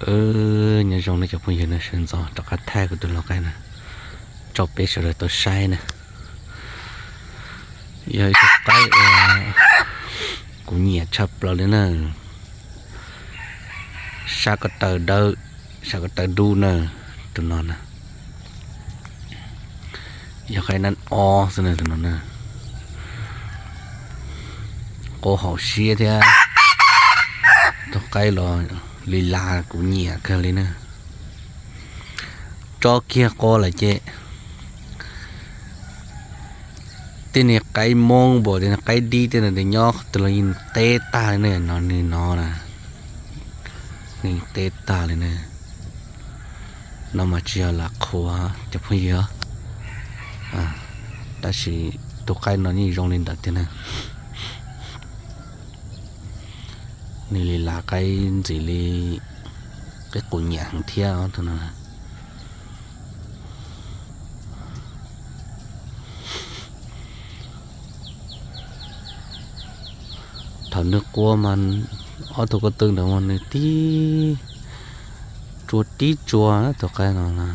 Nyob zoo nej cov phooj ywg na, sawv ntxov rov qab thaij kuv tus lau qaib na, tso peb sawv daws tau saib na. Yog ib tug qaib uas kuv nyiam tshaj plaws li na. Sab ko taw dawb, sab ko taw dub na, tus no na. Yog qaib nab ob xwb na tus no na. Quaj haum siab thiab. Tus qaib los li las kuv nyiam kawg li na. Tso kiag quaj lawm ces tej niag qaib moob npam tej niag qaib dib tej no nws nyob qhov twg los yeej teb tag li na, no nws no na, nws teb tag li na. No mas tsis yog lam qhuas cov phooj ywg, tab sis tus qaib no yeej zoo li ntawd tiag na. Nws li las qaib ntxim li qaib qus nyiam heev thiab os. Thaum nws quaj mas ob tug ko tw ntawd mas nws tib tsuag tib tsuag tus qaib no na.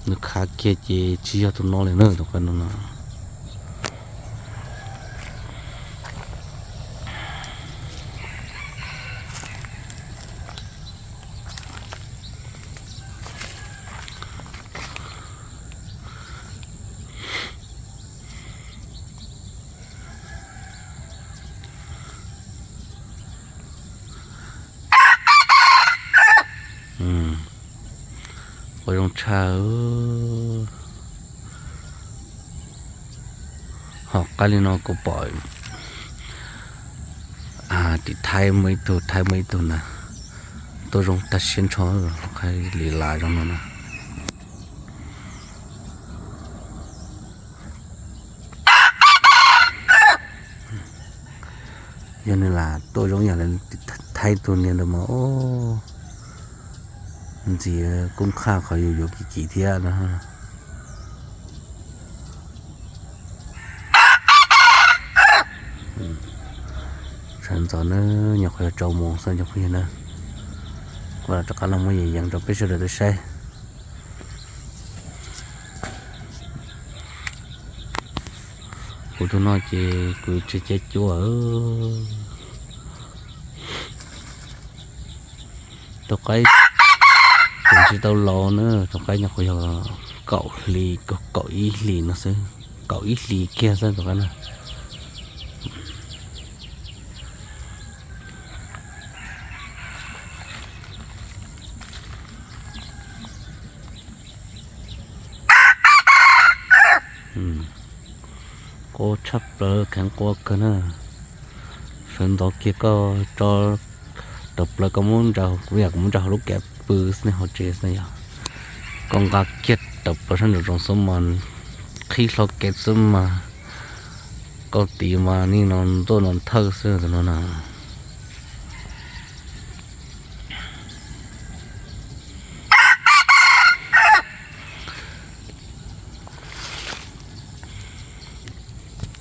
Nws khav kiag ces tsis yog tus no li na, tus qaib no na. Quaj zoo tshaj. Hom qab li no kuv pom tim Thaib muaj ib tug, Thaib muaj ib tug na, tuaj zoo tag siab ntsho, li las zoo no na. Yog nws lam tuaj zoo yam li Thaib tug niag ntawd mas ntxiv koob qhaj qhov yus yuav kim kim thiab na. Sawv ntxov na, nyuam qhuav yog tsaus moos xwb cov phooj ywg na, kuv lam rov qab los muab yees yees rau peb sawv daws tau saib. Kuv tus no ces kuv tsis cav cuab. Tus qaib tseem tsis tau laus na, tus qaib nyuam qhuav yog kaum hli, kaum ib hlis no xwb, kaum ib hlis kiag xwb tus qaib na. Quaj tshaj plaws, kheev quaj kawg na. Sawv ntxov kiag koj tso tawm plaws koj muab ntsaws, kuv yam kuv muab ntsaws hauv lub kev pw xwb ne, hauv tsev xwb yog. Koj nqa kiag tawm plaws sab nraum zoov xwb mas qhib hlo kev xwb mas, koj tis mas nim no ntuj no thawj xwb tus no na.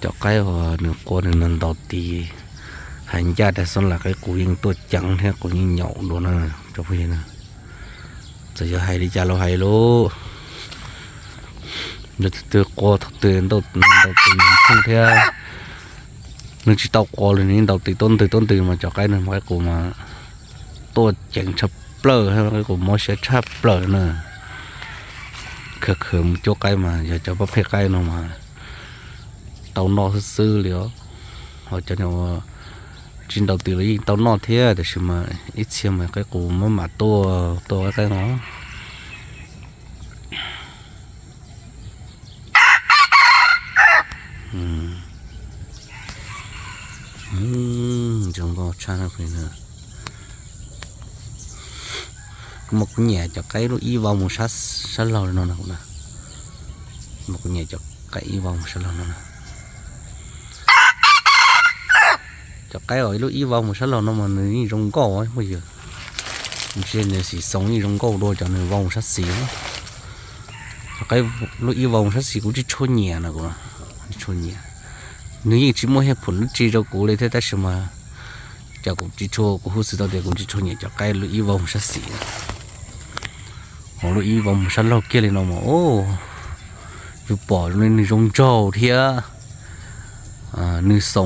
Cov qaib uas nws quaj nws ntaus tis, hais ncaj tias xoob lam qaib qus yeej tuaj ceev thiab qus yeej nyaum dua na cov phooj ywg na. Txawm yog hais li cas los hais lauj, yog tus twg quaj thaum twg ntaus tis nyaum phooj thiab, nws tsis tau quaj los nws ntaus tis tuab ntwg tuab ntwg mas cov qaib no mas qaib qus mas tuaj ceev tshaj plaws, qaib qus mob siab tshaj plaws na. Khwv khwv mus cuab qaib mas yog cov pab phem qaib no mas tau noj xwb xwb li os. Ho cov tsis ntaus tis los yeej tau noj thiab, tab sis mas ib txhia mas qaib qus maj mam tuaj tuaj qaib qaib no. Zoo nkauj tshaj na. Kuv mas kuv nyiam cov qaib lub ib vau mus sab laug li no na, kuv mas kuv nyiam cov qaib ib vau mus sab laug no na. Cov qaib uas lub ib vau mus sab laug no mas nws yeej zoo nkauj phooj ywg. Ntshe nws xim xoo yeej zoo nkauj dua cov nws vau mus sab xis. Cov qaib lub ib vau mus sab xis kuv tsis tshua nyiam na, kuv tsis tshua nyiam. Nws yeej tsis muaj hiaj phum dab tsi rau kuv li thiab tab sis mas Cas kuv tsis tshua, kuv hu xwm tau tias kuv tsis tshua nyiam cov qaib lub ib vau sab xis. Ho lub ib vau sab laug kiag li no mas, yus pom zoo li nws zoo nraug thiab nws xoo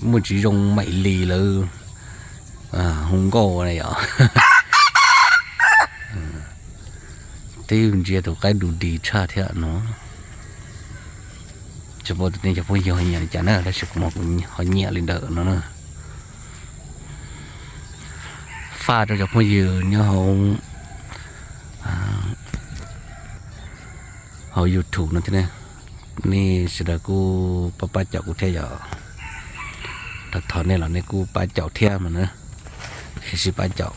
muaj tsis zoo maim li lawv hu nkauj na yom. Twb ntsia tus qaib du di tshaj thiab no. Tsis paub tias nej cov phooj ywg ho nyiam li cas na, tab sis kuv mas kuv ho nyiam li ntawm no na. Faj rau cov phooj ywg nyob hauv, hauv YouTube no thiab ne, nej sawv daws kuj pab pab caum kuv thiab yom. Thov thov nej los nej kuj pab caum thiab mas na, es sib pab caum.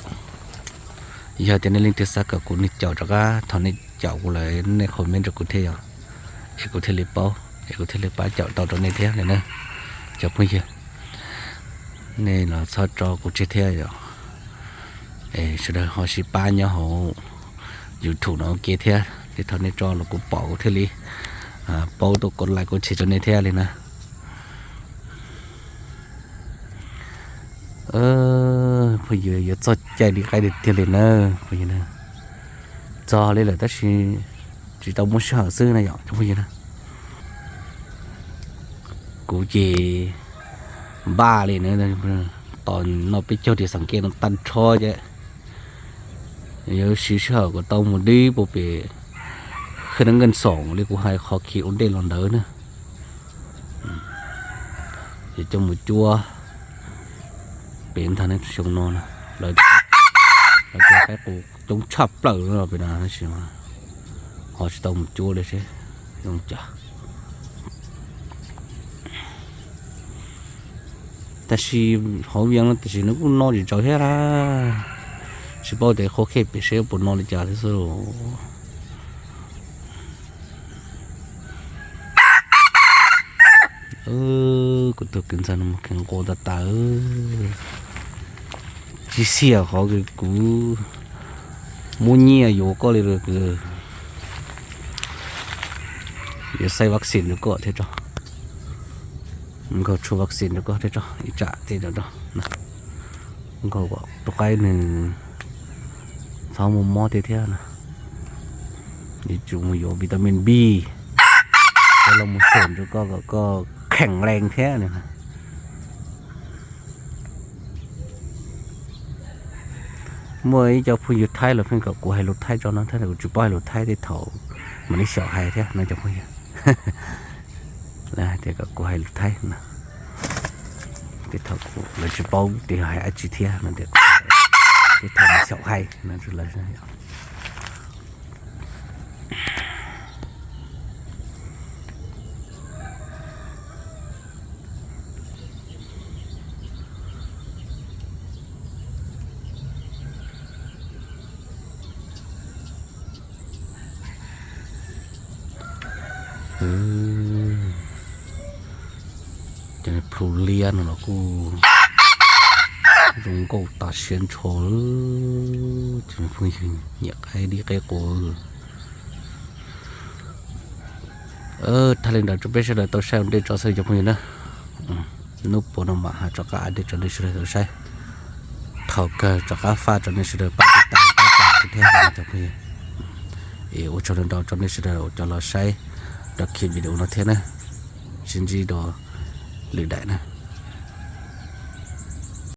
Yog tias nej leej twg xav kom kuv nws caum rov qab, thov nej caum kuv lawm, nej comment rau kuv thiab yom, es kuv thiaj li paub, es kuv thiaj li pab caum tau rau nej thiab li na. Cov phooj ywg, nej los txhob tso kuv tseg thiab yom. Es sawv daws ho sib pab nyob hauv YouTube no ua ke thiab, es thov nej tso los kuv pom kuv thiaj li paub tau kov like kov share rau nej thiab li na. Phooj ywg, yuav txog caij li qaib tiag tiag li na phooj ywg. Txog li lawm tab sis tsis tau muaj sij hawm xwb na yom cov phooj ywg na. Kuv ces npaj li na, tos noj peb caug ris xeem ke no tag nrho ces yuav siv sij hawm kom tau mus dib puag pem Khej Nab Nkeej Xoom li kuv hais qhov khi ua ntej los ntawd na. Ces coj mus cuab pem ntag ne, xyoo no lawv tias qaib qus coob tshaj plaws no pem no tab sis ho tsis tau mus cuab li seb zoo cas. Tab sis hauv Vias no tiam sis nws kuj no tsis tsaus thiab na, tsis paub tias qhov khej pem seb puas no li cas thiab xwb. Kuv tus kwv ntxawg no mas kheev nquag tas tas. Tsis xiam qhov kuv muab nyiaj yuav koj li, yuav xaib vaccine rau koj thiab tso, nkaug tshuaj vaccine rau koj thiab tso, ib tsam tej rau. Nkaug kom tus qaib nws txhob muaj mob tiag thiab na. Yuav tsum mus yuav vitamin B, coj los mus xum rau koj kom koj kheem lees thiab na. Muaj ib co phooj ywg Thaib los pheej kom kuv hais lus Thaib tso no, thiab kuv tsis paub hais lus Thaib, tej thaum mam li xyaum hais thiab no cov phooj ywg. Lawv hais tias kom kuv hais lus Thaib no, tej thaum kuv, lawv tsis paub tias hais dab tsi thiab no tias tej thaum mam xyaum hais no. Cov plhu liab no los kuj zoo nkauj tas siab ntsho. Cov phooj ywg nyiam qaib dib qaib qus, thaij li ntawd rau peb sawv daws tau saib ua ntej tso xwb cov phooj ywg na. Hnub puas no mam hais rov qab ua ntej rau nej sawv daws tau saib. Thaum kawg rov qab faj rau nej sawv daws pab tib tas pab caum kuv thiab cov phooj ywg. Es ua tsaug ntau ntau rau nej sawv daws uas cov los saib rau clip video no thiab na. Sib ntsib dua lwm daim na.